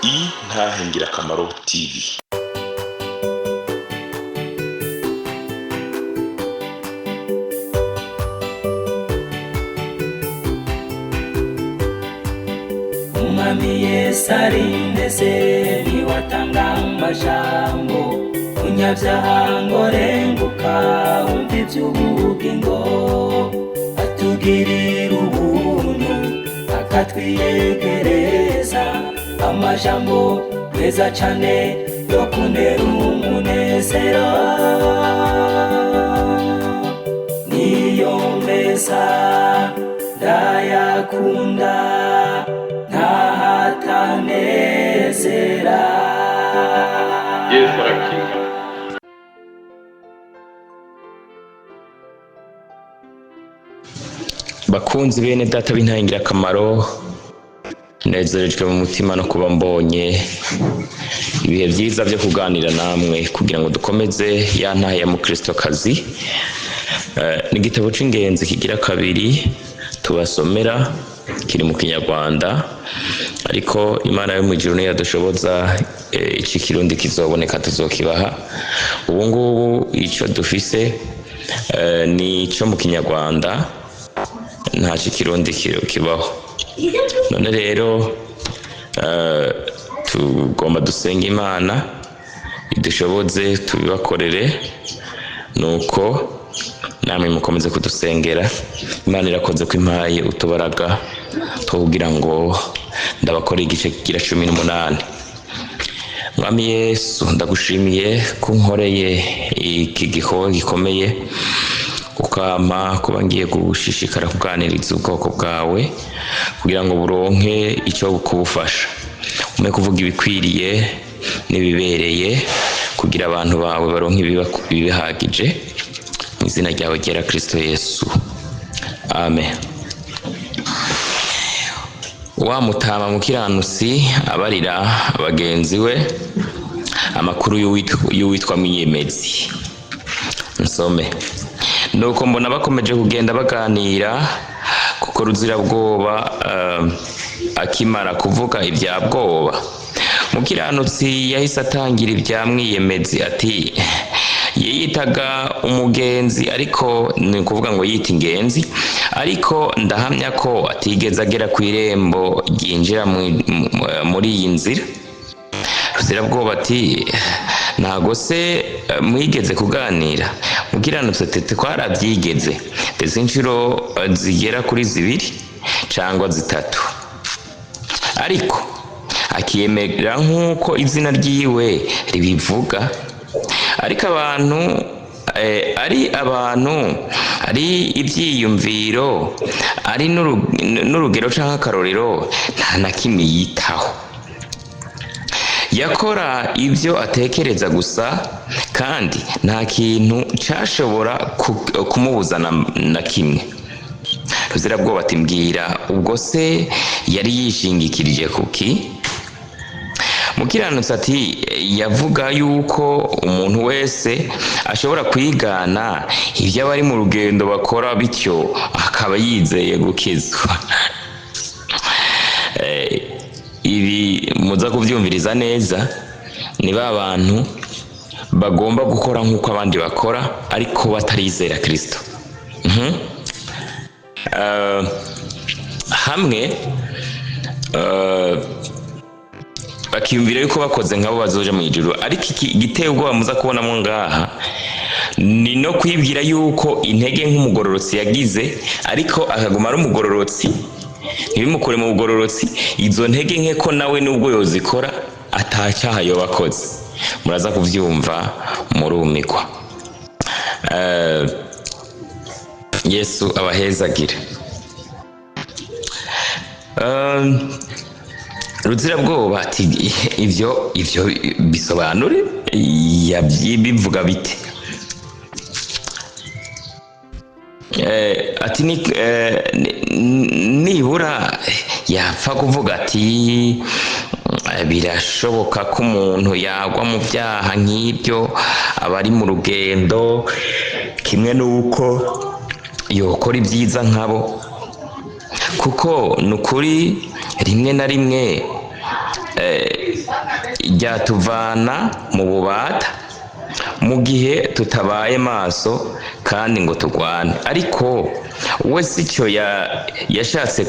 Intahe Ngirakamaro TV. Umwami Yesu arindeze, niwatanga amajambo munyabyaha ngo renguka wumva iby'ubugingo, atugirira ubuntu akatwiyegereza amajambo meza cane yo kuntera umunezero, niyo meza ndayakunda ntahatanezera. Yesu arakiza. Bakunzi bene data b'Intahe Ngirakamaro, nezerejwe mu mutima no kuba mbonye ibihe byiza byo kuganira namwe kugira ngo dukomeze ya ntahe ya mukristokazi. Ni igitabo c'ingenzi kigira kabiri tubasomera, kiri mu Kinyarwanda, ariko Imana yo mw'ijuru niyo yadushoboza, ici Kirundi kizoboneka tuzokibaha. Ubu ngubu ico dufise ni ico mu Kinyarwanda, nta Kirundi kibaho. None rero tugomba dusenga Imana idushoboze tubibakorere, nuko namwe mukomeze kudusengera. Imana irakoze ko impaye utubaraga two kugira ngo ndabakore igice kigira 18. Mwami Yesu, ndagushimiye ko unkoreye iki gikorwa gikomeye, ukampa kuba ngiye gushishikara kuganiriza ubwoko bwawe kugira ngo buronke icyo kubufasha. Ume kuvuga ibikwiriye n'ibibereye kugira abantu bawe baronke ibibahagije. Mu izina ryawe ryera Kristo Yesu, amen. Wa mutama mukiranutsi abarira bagenzi we amakuru y'uwitwa Mwiyemezi. Nsome. Nuko mbona bakomeje kugenda baganira, kuko Ruzirabwoba akimara kuvuga ibya Bwoba, Mukiranutsi yahise atangira ibya Mwiyemezi, ati yiyitaga umugenzi, ariko ni ukuvuga ngo yita ingenzi, ariko ndahamya ko atigeze agera ku irembo ryinjira muri iyi nzira. Ruzirabwoba ati ntago se mwigeze kuganira? Mukiranutsi ati twarabyigeze, ndetse inshuro zigera kuri zibiri cyangwa zitatu, ariko akiyemera nk'uko izina ryiwe ribivuga, ariko abantu ari abantu, ari ibyiyumviro, ari n'urugero cyangwa akarorero, nta na kimwe yitaho. Yakora ibyo atekereza gusa, kandi nta kintu cyashobora kumubuza na kimwe. Ruzirabwoba ati mbwira, ubwo se yari yishingikirije kuki? Mukiranutsi ati yavuga yuko umuntu wese ashobora kwigana ibyo abari mu rugendo bakora, bityo akaba yizeye gukizwa. Ibi muza kubyumviriza neza, ni ba bantu bagomba gukora nk'uko abandi bakora ariko batarizera Kristo. Hamwe bakiyumvira yuko bakoze nkabo bazoja mu ijuru, ariko igiteye ubwoba muza kubonamo ngaha ni no kwibwira yuko intege nk'umugororotsi yagize, ariko akaguma ari umugororotsi, ntibimukure mu bugororotsi, izo ntege nke ko nawe nubwo yozikora atacyaha yoba akoze. Muraza kuvyumva murumikwa. Yesu abahezagire. Ruzirabwoba ati ivyo bisobanure, bivuga bite? Ati nibura yapfa kuvuga ati birashoboka ko umuntu yagwa mu byaha nk'ibyo abari mu rugendo, kimwe n'uko yokora ibyiza nkabo, kuko ni ukuri rimwe na rimwe Ryatuvana mu bubata mu gihe tutabaye maso kandi ngo turwane. Ariko we sicyo yashatse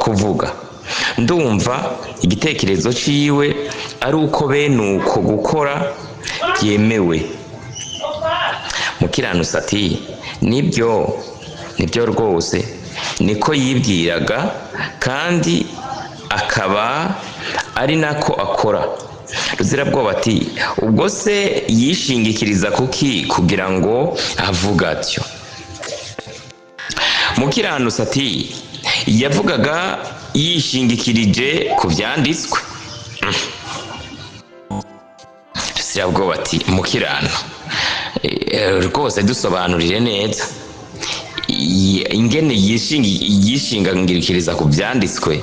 kuvuga. Ndumva igitekerezo ciwe ari uko bene uko gukora byemewe. Mukiranutsi ati: "Nibyo, nibyo rwose, niko yibwiraga kandi akaba ari nako akora." Ruzirabwoba ati: "Ubwo se yishingikiriza kuki kugira ngo avuge atyo?" Mukiranutsi ati: "Yavugaga yishingikirije ku byanditswe." Ruzirabwoba ati: "Mukirano, rwose dusobanurire neza ingene yishingikiriza ku byanditswe,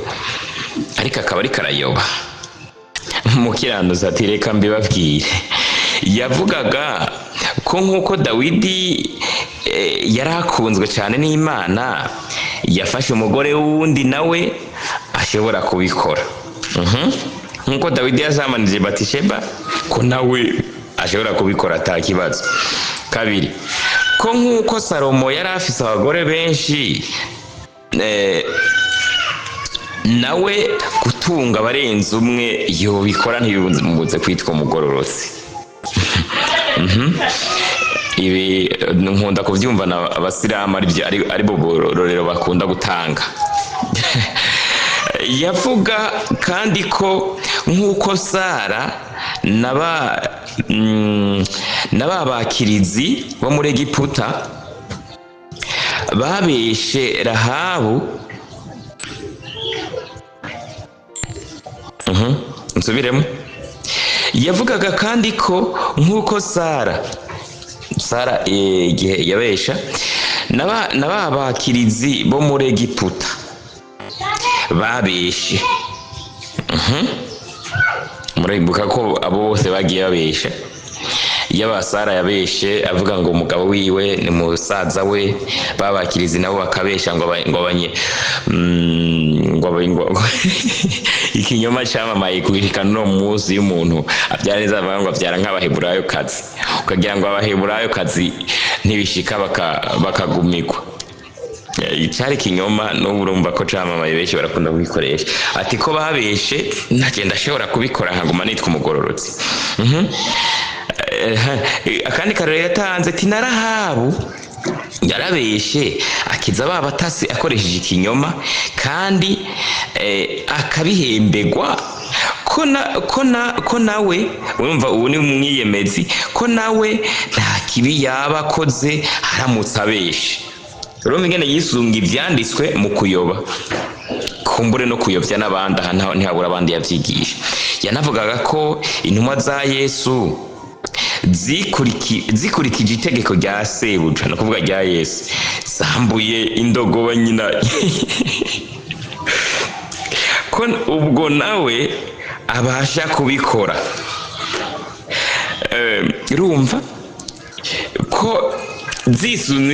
ariko akaba ariko arayoba." Mukiranutsi ati: "Reka mbibabwire. Yavugaga ko nk'uko Dawidi yari akunzwe cyane n'Imana, yafashe umugore w'uwundi, nawe ashobora kubikora. Nk'uko Dawidi yazamanije Batisheba, ko nawe ashobora kubikora ata kibazo. Kabiri, ko nk'uko Salomo yari afise abagore benshi, nawe gutunga abarenze umwe yobikora, ntibimubuze kwitwa umugororotsi." Ibi nkunda kubyumva na abasilamu, ari bo burorero bakunda gutanga. Yavuga kandi ko nk'uko Sara na ba bakirizi bo muri Egiputa babeshe Rahabu. Nsubiremo. Yavugaga kandi ko nk'uko Sara igihe yabesha na ba bakirizi bo muri Egiputa babeshe. Muribuka ko abo bose bagiye babesha. Yaba Sara yabeshe avuga ngo umugabo wiwe ni musaza we, babakirizi nabo bakabesha ngo ngo abanye ngo ikinyoma cyamamaye gushika no munsi y'umuntu abyara neza, bavuga ngo abyara nk'abaheburayo kazi, ukagira ngo abaheburayo kazi ntibishika bakagumigwa. Icari ikinyoma n'ubu urumva ko camamaye, benshi barakunda kubikoresha. Ati ko babeshe, ntagenda ashobora kubikora nkaguma nitwa umugororotsi. Akandi karorero yatanze ati na Rahabu yarabeshe akiza ba batasi akoresheje ikinyoma, kandi akabihembegwa, ko nawe, urumva ubu ni umwiyemezi, ko nawe nta kibi yaba akoze haramutse abeshe. Urumva ingene yisunga ivyanditswe mu kuyoba, kumbure no kuyobya n'abandi. Aha ntihabura abandi yavyigisha. Yanavugaga ko intumwa za Yesu zikurikije itegeko rya sebuja, ni ukuvuga rya Yesu, zambuye indogoba nyina, ko ubwo nawe abasha kubikora. Urumva ko zisunze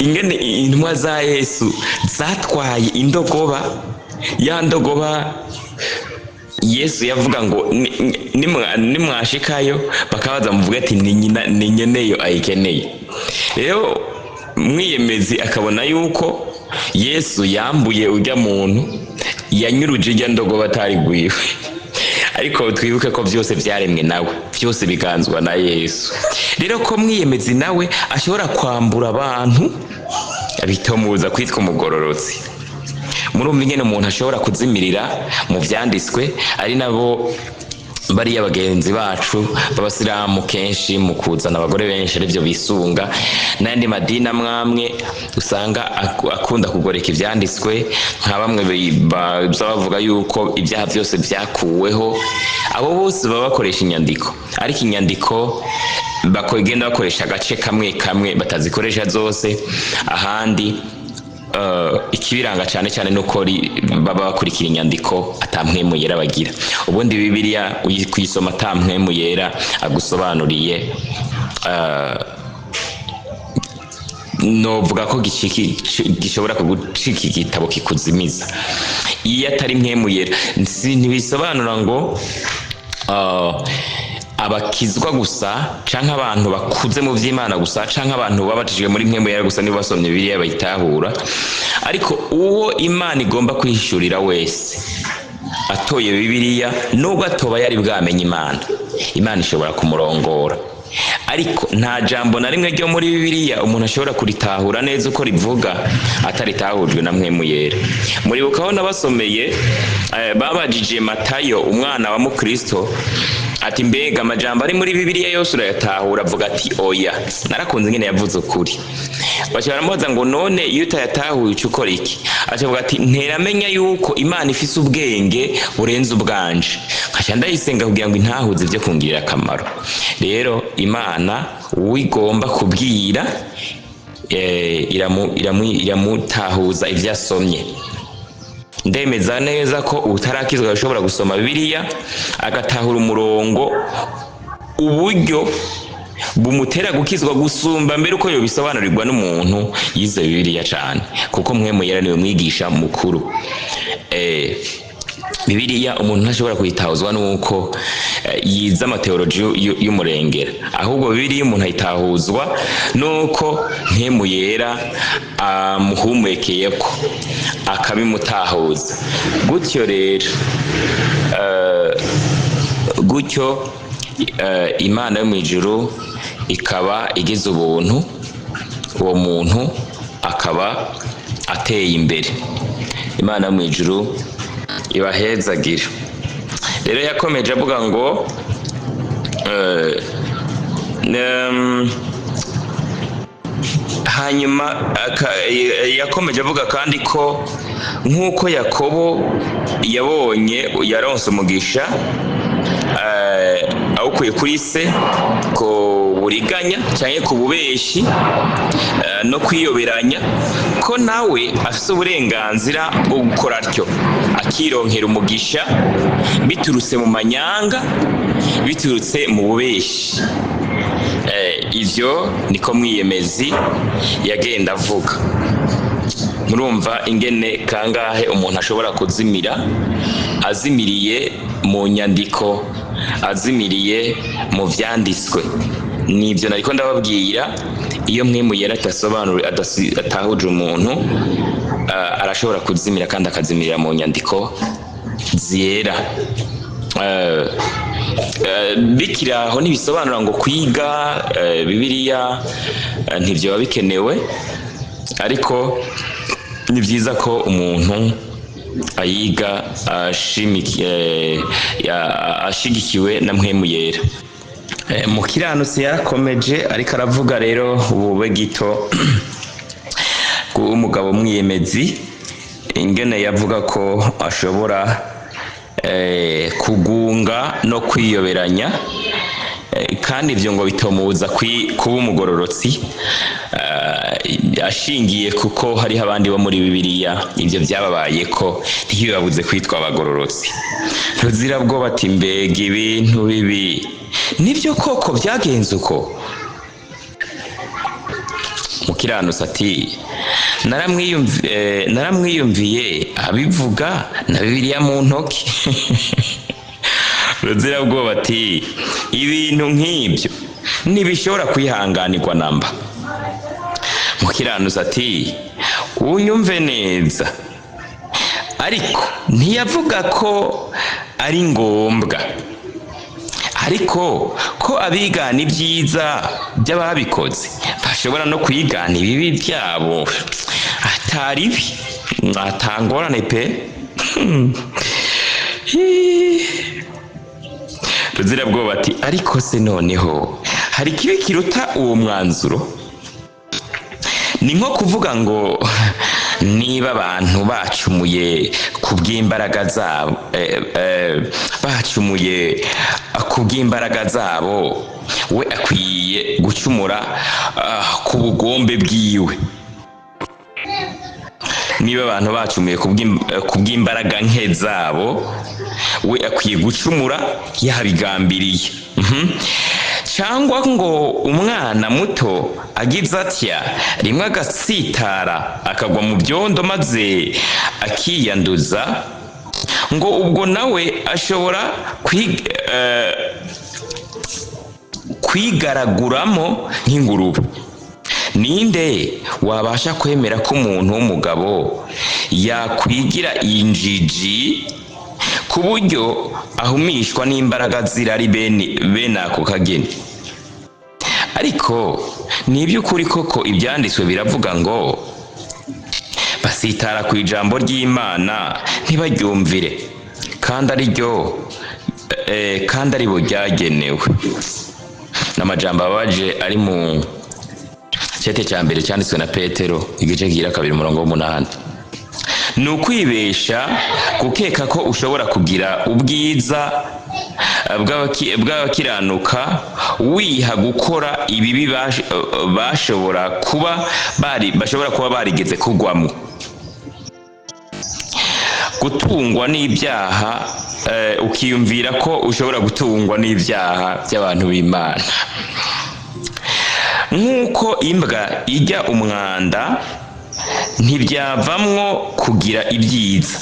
ingene intumwa za Yesu zatwaye indogoba, ya ndogoba Yesu yavuga ngo nimwashikayo bakabaza muvuga ati ni nyina, ni nyeneyo ayikeneye. Rero mwiyemezi akabona yuko Yesu yambuye urya muntu yanyuruje irya ndogoba atari gwiwe. Ariko twibuke ko byose byaremwe nawe, byose biganzwa na Yesu. Rero ko mwiyemezi nawe ashobora kwambura abantu bitomubuza kwitwa umugororotsi. Murumva ingene umuntu ashobora kuzimirira mu vyanditswe, ari nabo bariya bagenzi bacu b'abasilamu kenshi mu kuzana abagore benshi arivyo bisunga, n'ayandi madini amwamwe usanga akunda kugoreka ivyanditswe, nka bamwe baza bavuga yuko ibyaha byose vyakuweho. Abo bose baba bakoresha inyandiko, ariko inyandiko bakagenda bakoresha agace kamwe kamwe, batazikoresha zose. Ahandi ikibiranga cyane cyane nuko baba bakurikira inyandiko ata mpwemu yera bagira. Ubundi Bibiliya kuyisoma ata mpwemu yera agusobanuriye, novuga ko gishobora kugucika igitabo kikuzimiza. Iyo atari Mpwemu Yera, ntibisobanura ngo abakizwa gusa canke abantu bakuze mu vy'Imana gusa canke abantu babatijwe muri Mpwemu Yera gusa nibo basomye Bibiliya bayitahura, ariko uwo Imana igomba kwihishurira wese atoye Bibiliya, nubwo atoba yari bwamenye Imana, Imana ishobora kumurongora. Ariko nta jambo na rimwe ryo muri Bibiliya umuntu ashobora kuritahura neza uko rivuga ataritahujwe na Mpwemu Yera. Muribuka aho nabasomeye, babajije Matayo umwana wa Mukristo ati: "Mbega amajambo ari muri Bibiliya yose urayatahura?" Avuga ati: "Oya." Narakunze ingene yavuze ukuri. Baca baramubaza ngo: "None iyo utayatahuye uca ukora iki?" Aca avuga ati: "Nteramenya yuko Imana ifise ubwenge burenze ubwanje, nkaca ndayisenga kugira ngo intahuze ibyo kungirira akamaro." Rero Imana uwigomba kubwira iramutahuza ibyo asomye. Ndemeza neza ko utarakizwa ashobora gusoma Bibiliya agatahura umurongo uburyo bumutera gukizwa gusumba mbere uko yobisobanurirwa n'umuntu yize Bibiliya cane, kuko Mpwemu Yera niwe mwigisha mukuru. Bibiliya umuntu ntashobora kuyitahuzwa nuko yize amateoloji y'umurengera, ahubwo Bibiliya umuntu ayitahuzwa nuko Mpwemu Yera amuhumekeyeko akabimutahuza. Gutyo rero gutyo Imana yo mu ijuru ikaba igize ubuntu, uwo muntu akaba ateye imbere. Imana yo mu ijuru ibahezagire. Rero yakomeje avuga ngo hanyuma yakomeje avuga kandi ko nk'uko Yakobo yabonye yaronse umugisha awukuye kuri se ku buriganya cyangwa ku bubeshi no kwiyoberanya, ko nawe afise uburenganzira bwo gukora atyo akironkera umugisha biturutse mu manyanga, biturutse mu bubeshi. Ivyo niko Mwiyemezi yagenda avuga. Murumva ingene kangahe umuntu ashobora kuzimira azimiriye mu nyandiko, azimiriye mu vyanditswe. Nivyo nariko ndababwira: iyo Mpwemu Yera adasobanura, atahuje umuntu, arashobora kuzimira kandi akazimirira mu nyandiko zera. Bikiri aho, ntibisobanura ngo kwiga Bibiliya ntivyoba bikenewe, ariko ni byiza ko umuntu ayiga ashigikiwe na Mpwemu Yera. Mukiranutsi yarakomeje ariko aravuga rero ubube gito bw'umugabo Mwiyemezi, ingene yavuga ko ashobora kugunga no kwiyoberanya, kandi ivyo ngo bitomubuza kuba umugororotsi, ashingiye kuko hariho abandi bo muri Bibiliya ivyo vyababayeko ntibibabuze kwitwa abagororotsi. Ruzirabwoba ati: "Mbega ibintu bibi, nibyo koko byagenze uko?" Mukiranutsi ati: "Naramwiyumviye abivuga na Bibiliya mu ntoki." Ruzirabwoba ati: "Ibintu nk'ibyo ntibishobora kwihanganirwa namba." Mukiranutsi ati: "Unyumve neza, ariko ntiyavuga ko ari ngombwa, ariko ko abigana ibyiza by'ababikoze bashobora no kwigana ibibi byabo atari bi atangorane pe." Ruzirabwoba ati: "Ariko se noneho hari ikibi kiruta uwo mwanzuro? Ni nko kuvuga ngo niba abantu bacumuye ku bw'imbaraga zabo, bacumuye ku bw'imbaraga zabo, we akwiye gucumura ku bugombe bwiwe. Niba abantu bacumuye ku bw'imbaraga nke zabo, we akwiye gucumura yabigambiriye. Cyangwa ngo umwana muto agize atya rimwe agatsitara akagwa mu byondo maze akiyanduza." Ngo ubwo nawe ashobora kwigaraguramo nk'ingurube. Ninde wabasha kwemera ko umuntu w'umugabo yakwigira injiji ku buryo ahumishwa n'imbaraga zirari bene ako kageni? Ariko ni iby'ukuri koko, ibyanditswe biravuga ngo basitara ku ijambo ry'Imana ntibaryumvire, kandi ari ryo kandi ari bo ryagenewe. N'amajambo ababaje ari mu cete cya mbere cyanditswe na Petero, igice kigira kabiri, umurongo w'umunani. Ni ukwibesha gukeka ko ushobora kugira ubwiza bw'abakiranuka wiha gukora ibibi bashobora kuba barigeze kugwamo. Gutungwa n'ibyaha, ukiyumvira ko ushobora gutungwa n'ibyaha by'abantu b'Imana nk'uko imbwa ijya umwanda, ntibyavamwo kugira ibyiza.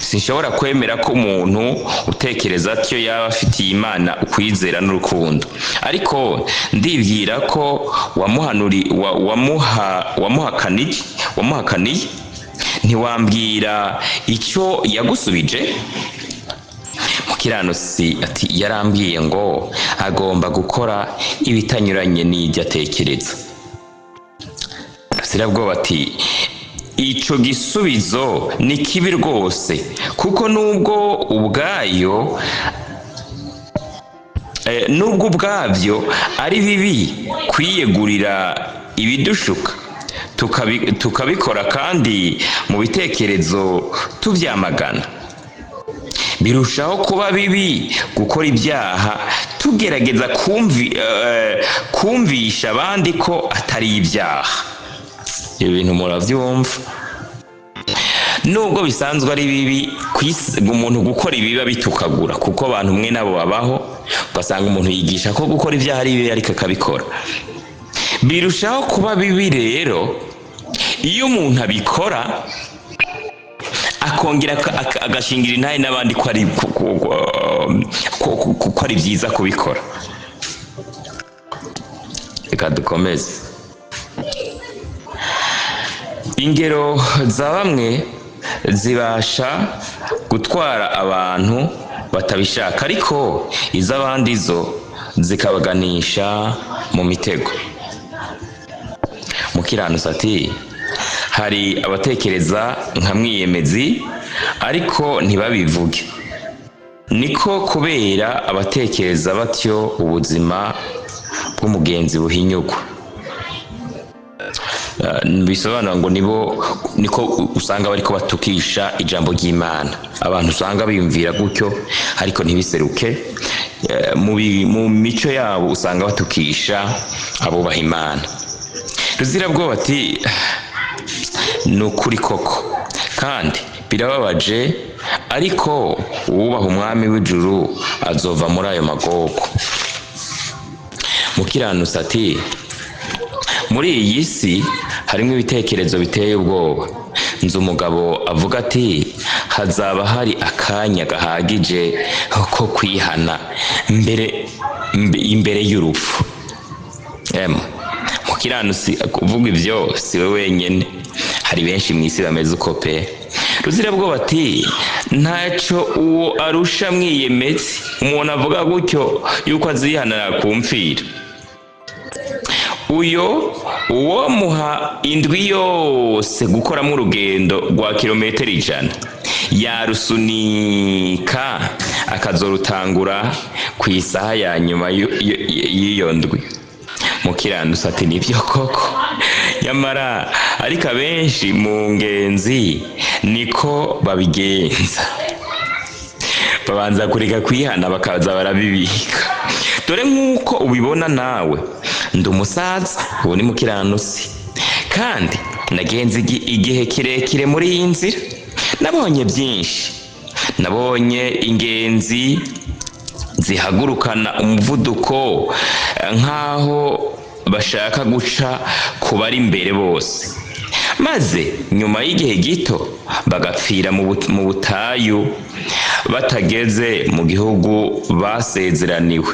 Sinshobora kwemera ko umuntu utekereza atyo yaba afitiye Imana ukwizera n'urukundo. Ariko ndibwira ko wamuhanuri wamuhakaniye. Ntiwambwira icyo yagusubije? Mukiranutsi ati: "Yarambwiye ngo agomba gukora ibitanyuranye n'ibyo atekereza." Ruzirabwoba ati: "Ico gisubizo ni kibi rwose, kuko nubwo ubwabyo ari bibi kwiyegurira ibidushuka, tukabikora kandi mu bitekerezo tubyamagana, birushaho kuba bibi gukora ibyaha tugerageza kumvisha abandi ko atari ibyaha." Ibyo bintu murabyumva? Nubwo bisanzwe ari bibi umuntu gukora ibiba bitukagura, kuko abantu mwe nabo babaho, ugasanga umuntu yigisha ko gukora ibyaha ari bibi ariko akabikora. Birushaho kuba bibi rero iyo umuntu abikora akongera agashingira intahe n'abandi ko ari ko ari byiza kubikora. Reka dukomeze. Ingero za bamwe zibasha gutwara abantu batabishaka, ariko iz'abandi zo zikabaganisha mu mitego. Mukiranutsi ati: "Hari abatekereza nka Mwiyemezi ariko ntibabivuge. Niko kubera abatekereza batyo ubuzima bw'umugenzi buhinyugwa." Bisobanura ngo nibo niko usanga bariko batukisha ijambo ry'Imana. Abantu usanga biyumvira gutyo ariko ntibiseruke, mu mico yabo usanga batukisha abubaha Imana. Ruzirabwoba ati: "Ni ukuri koko, kandi birababaje, ariko uwubaha Umwami w'ijuru azova muri ayo magorwa." Mukiranutsi ati: "Muri iyi si harimo ibitekerezo biteye ubwoba. Nzi umugabo avuga ati hazaba hari akanya gahagije ko kwihana mbere imbere y'urupfu." Mukiranutsi, kuvuga ibyo si we wenyine, hari benshi mu isi bameze uko pe. Ruzirabwoba ati: "Ntacyo uwo arusha Mwiyemezi. Umuntu avuga gutyo yuko azihanara kumfira, uyo uwo muha indwi yose gukoramo urugendo rwa kilometero 100, yarusunika akazorutangura ku isaha ya nyuma y'iyo ndwi." Mukiranutsi ati: "Nibyo koko, nyamara ariko abenshi mu ngenzi niko babigenza, babanza kureka kwihana bakaza barabibika. Dore nk'uko ubibona nawe, ndi umusaza." Ubu ni Mukiranutsi. "Kandi nagenze igihe kirekire muri iyi nzira. Nabonye byinshi. Nabonye ingenzi zihagurukana umuvuduko nk'aho bashaka guca ku bari imbere bose, maze nyuma y'igihe gito bagapfira mu butayu. Batageze mu gihugu basezeraniwe.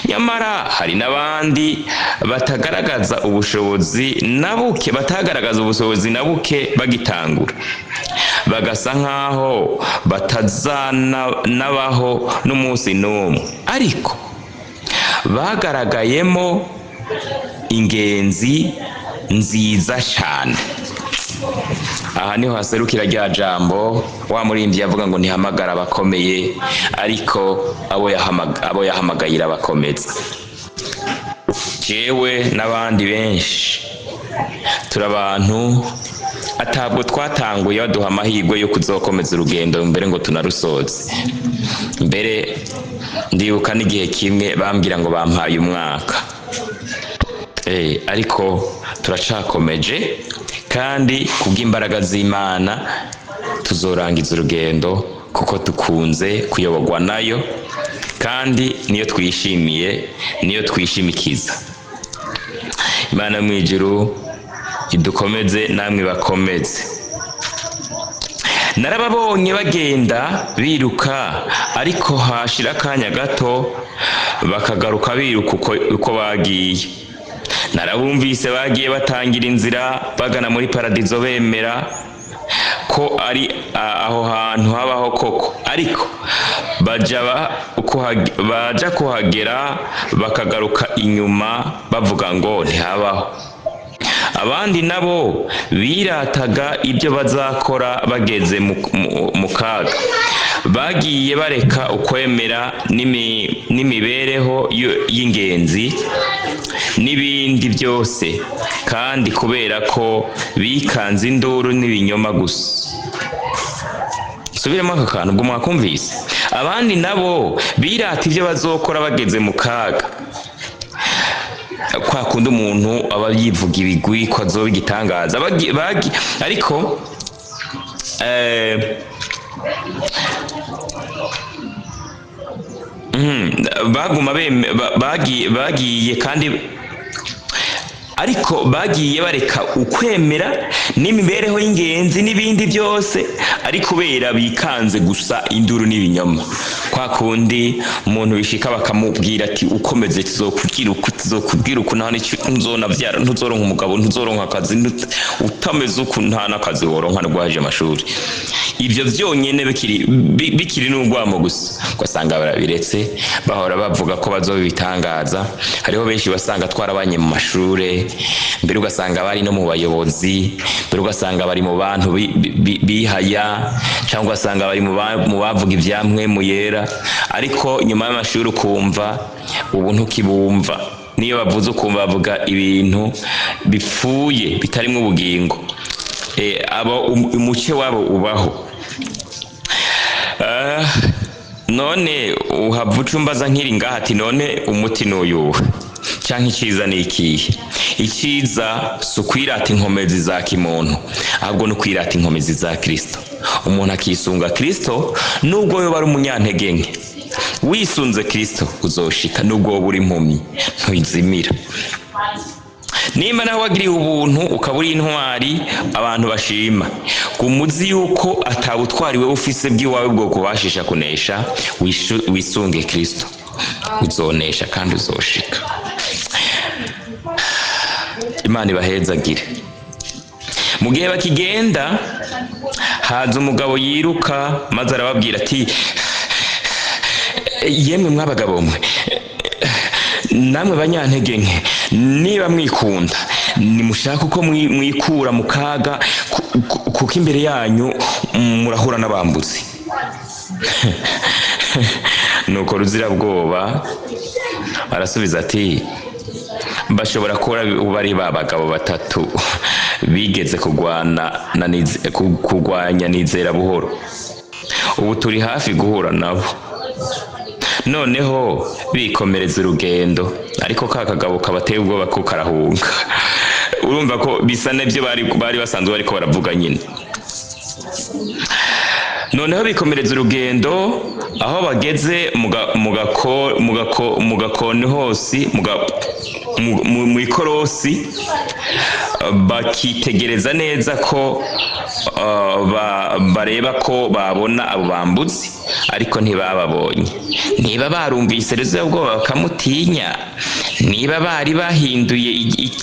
Nyamara hari n'abandi batagaragaza ubushobozi na buke, batagaragaza ubushobozi na buke bagitangura, bagasa nk'aho batazanabaho n'umunsi n'umwe, ariko bagaragayemo ingenzi nziza cyane. Aha niho haserukira rya jambo wa muririmbyi yavuga ngo ntihamagara abakomeye, ariko abo yahamagaye irabakomeza. Jewe n'abandi benshi turi abantu atabwo twatanguye baduha amahirwe yo kuzokomeza urugendo mbere ngo tunarusoze. Mbere ndibuka n'igihe kimwe bambwira ngo bampaye umwaka. Ariko turacakomeje, kandi kubw'imbaraga z'Imana tuzorangiza urugendo, kuko dukunze kuyoborwa nayo, kandi niyo twishimiye, niyo twishimikiza. Imana yo mw'ijuru idukomeze, namwe bakomeze. Narababonye bagenda biruka, ariko hashira akanya gato bakagaruka biruka uko bagiye. Narabumvise bagiye batangira inzira bagana muri paradizo, bemera ko ari aho hantu habaho koko, ariko baja kuhagera bakagaruka inyuma bavuga ngo ntihabaho. Abandi nabo birataga ibyo bazakora bageze mu kaga, bagiye bareka ukwemera n'imibereho y'ingenzi n'ibindi byose, kandi kubera ko bikanze induru n'ibinyoma gusa. Subiremo aka kantu, ubwo mwakumvise. Abandi nabo birata ibyo bazokora bageze mu kaga, kwa kundi umuntu aba yivuga ibigwi ko azoba igitangaza. Ariko baguma bagiye kandi, ariko bagiye bareka ukwemera n'imibereho y'ingenzi n'ibindi byose, ari kubera bikanze gusa induru n'ibinyoma. Kwa kundi umuntu bishika bakamubwira ati ukomeze tuzokubwira uku, tuzokubwira uku, nta n'icyo ntuzonavyara, ntuzoronka umugabo, ntuzoronka akazi, utameze uku nta n'akazi woronka n'urwaje amashuri. Ivyo vyonyene bikiri n'urwamo gusa, ugasanga barabiretse, bahora bavuga ko bazobitangaza. Hariho benshi basanga twarabanye mu mashure, mbere ugasanga bari no mu bayobozi, mbere ugasanga bari mu bantu bihaya, cyangwa ugasanga bari mu bavuga ivyamwe mu yera, ariko nyuma y'amashuri ukumva ubu ntukibumva. Niyo bavuze ukumva bavuga ibintu bipfuye bitarimwo ubugingo. Abo umuce wabo ubaho. None uhava uca umbaza nkiri ngaha ati none umuti n'uyuhe canke iciza ni ikihe? Iciza si ukwirata inkomezi za kimuntu, ahubwo ni ukwirata inkomezi za Kristo. Umuntu akisunga Kristo nubwo yoba ari umunyantege nke. Wisunze Kristo uzoshika, nubwo woba uri impumyi ntuzimira. Nimba nawe wagiriwe ubuntu ukaba uri intwari abantu bashima, gumuzi yuko atabutwari wewe ufise bw'iwawe bwo kubashisha kunesha, wisunge Kristo uzonesha kandi uzoshika. Imana ibahezagire. Mu gihe bakigenda haza umugabo yiruka, maze arababwira ati yemwe mwabagabo mwe namwe banyantege nke, niba mwikunda nimushaka uko mwikura mu kaga, kuko imbere yanyu murahura n'abambuzi. Nuko Ruzirabwoba arasubiza ati bashobora kuba bari ba bagabo batatu bigeze kurwanya Nizera buhoro, ubu turi hafi guhura nabo. Noneho bikomereza urugendo, ariko ka kagabo kabateye ubwoba ko karahunga. Urumva ko bisa n'ibyo bari basanzwe bariko baravuga nyine. Noneho bikomereza urugendo, aho bageze mu gakoni hose, mu ikorosi, bakitegereza neza ko bareba ko babona abo bambuzi, ariko ntibababonye. Niba barumvise rero ubwoba bakamutinya, niba bari bahinduye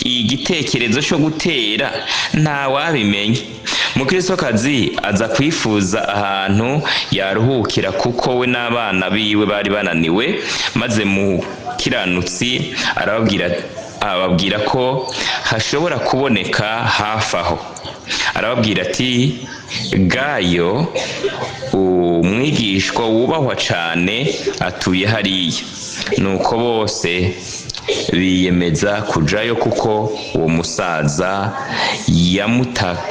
igitekerezo cyo gutera, ntawabimenya. Mukristokazi aza kwifuza ahantu yaruhukira, kuko we n'abana biwe bari bananiwe. Maze Mukiranutsi arababwira, ababwira ko hashobora kuboneka hafi aho. Arababwira ati: "Gayo, umwigishwa wubahwa cane, atuye hariya." Nuko bose biyemeza kujayo, kuko uwo musaza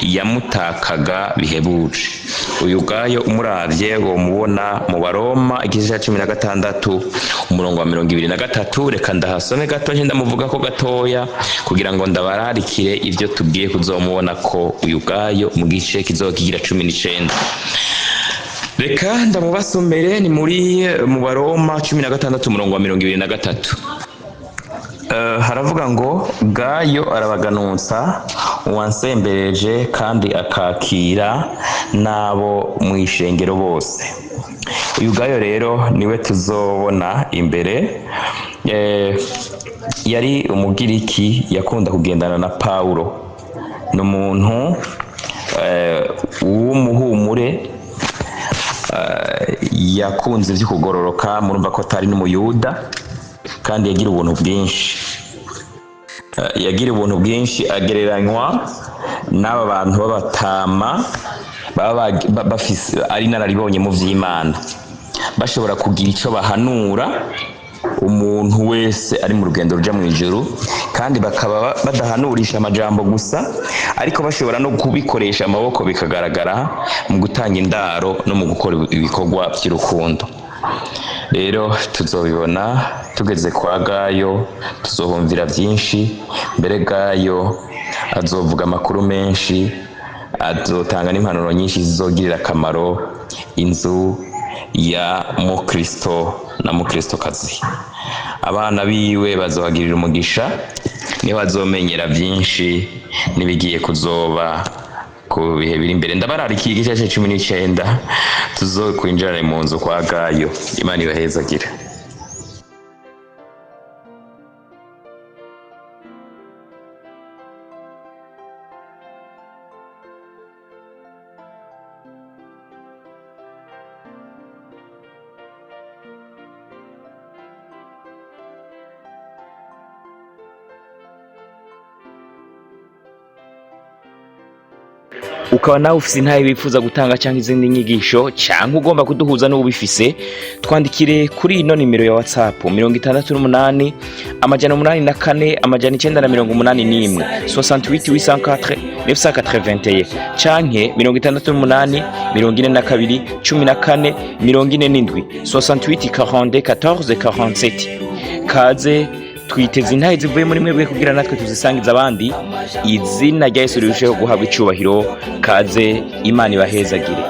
yamutakaga bihebuje. Uyu Gayo umuravye womubona mu Baroma igice ca 16, umurongo wa 23. Reka ndahasome gato, nce ndamuvuga ko gatoya kugira ngo ndabararikire ivyo tugiye kuzomubona ko uyu Gayo mu gice kizokigira 19. Reka ndamubasomere, ni muri mu Baroma 16, umurongo wa 23. Haravuga ngo: "Gayo arabaganutsa, uwansembereje kandi akakira n'abo mu ishengero bose." Uyu Gayo rero niwe tuzobona imbere. Yari Umugiriki, yakunda kugendana na Pawulo. Ni umuntu w'umuhumure, yakunze ivyo kugororoka. Murumva ko atari n'Umuyuda, kandi yagira ubuntu bwinshi. Yagira ubuntu bwinshi, agereranywa n'aba bantu b'abatama baba bafise ari inararibonye mu vy'Imana, bashobora kugira ico bahanura umuntu wese ari mu rugendo ruja mu ijuru, kandi bakaba badahanurisha amajambo gusa, ariko bashobora no kubikoresha amaboko, bikagaragara mu gutanga indaro no mu gukora ibikorwa vy'urukundo. Rero tuzobibona tugeze kwa Gayo, tuzohumvira byinshi. Mbere Gayo azovuga amakuru menshi, azotanga n'impanuro nyinshi zizogirira akamaro inzu ya Mukristo na Mukristokazi. Abana biwe bazohagirira umugisha, niho azomenyera byinshi n'ibigiye kuzoba ku bihe biri imbere. Ndabararikiye igice cya 19, tuzokwinjirane mu nzu kwa Gayo. Imana ibahezagire. Ukaba nawe ufise intahe wifuza gutanga cyangwa izindi nyigisho, cyangwa ugomba kuduhuza n'ubifise, twandikire kuri ino nimero ya WhatsApp: 68 804 981, 68 804 981, canke 68 42 14 47, 68 42 14 47. Kaze, twiteze intahe zivuye muri mwebwe kugira natwe tuzisangiza abandi, izina rya Yesu rirusheho guhabwa icubahiro. Kaze, Imana ibahezagire.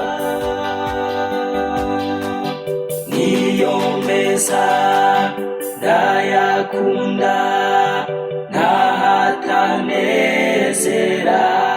Niyo meza ndayakunda, ntahatanezera.